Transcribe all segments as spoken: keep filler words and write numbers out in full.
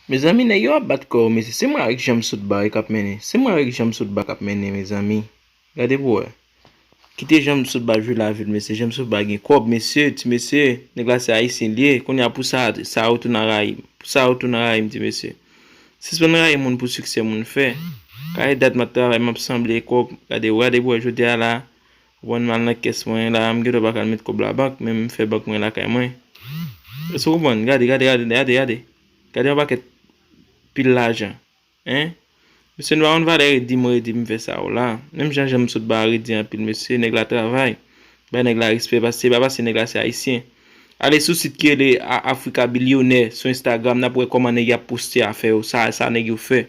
Mezanmi, nèg yo ap bat kò yo, mesye. Se mwen avèk Janm Sotba k ap mennen. Se mwen avèk Janm Sotba k ap mennen, mezanmi. Gade pou wè. Kite Janm Sotba jwe lavi l, mesye. Janm Sotba gen kòb, mesye, ti mesye. Nèg la se ayisyen l ye. Kounye a pou sa, sa yo tounen rayi m. Pou sa yo tounen rayi m, ti mesye. Sispann rayi moun pou siksè moun fè. Kare dat m ap travay, m ap sanble kòb. Gade, gade pou wè jodi a la. Ou konprann, m al nan kès mwen la, m gentan pa ka al met kòb labank, men m fè bank mwen lakay mwen. Èske w konprann? Gade, gade, gade, gade, gade. Gade yon pakèt pil lajan. Hein? Mesye, nou pa konn valè redi m, redi m fè sa yo la. Menm jan Janm Sotba redi anpil, mesye, nèg la travay. Bay nèg la respè, paske se pa paske nèg la se ayisyen. Ale sou sit ki rele A-, Africa Billionaire sou Instagram, n ap wè kòman nèg y ap poste afè yo, sa, sa nèg yo fè.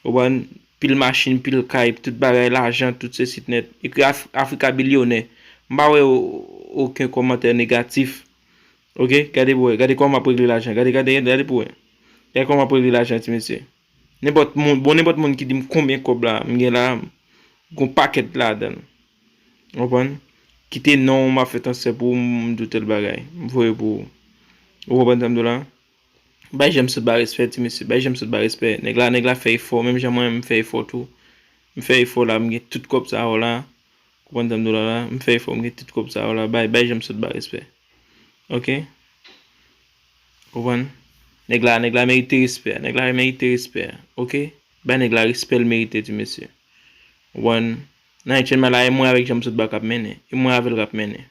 Ou konprann? Pil machin, pil kay, tout bagay, lajan, tout sesi nèt. Ekri Af-, Africa Billionaire. M pa wè o-, okenn kòmantè negatif. Oke, gade pou wè. Gade kòman m ap regle lajan. Gade, gade, gade pou wè. Gade kòman m ap regle lajan, ti mesye. Nenpòt moun, bon, nenpòt moun ki di m konbyen kòb la, m gen la, gon pakèt ladan l. Ou konprann? Kite non, m ap fè transfè pou ou, m di w tèl bagay. M voye pou ou. Ou konprann sa m di w la? Bay Janm Sotba respè, ti mesye. Bay Janm Sotba respè. Nèg la, nèg la fè efò. Menm jan mwen, m fè efò tou. M fè efò la, m gen tout kòb sa yo la. Konprann sa m di w la la? M fè efò, m gen tout kòb sa yo la. Bay, bay Janm Sotba respè. Oke? Konprann? Nèg la, nèg la merite respè. Nèg la merite respè. Oke? Bay nèg la respè l merite, ti mesye. Konprann? Nan H M I la, e mwen avèk Janm Sotba k ap mennen. E mwen avè l k ap mennen.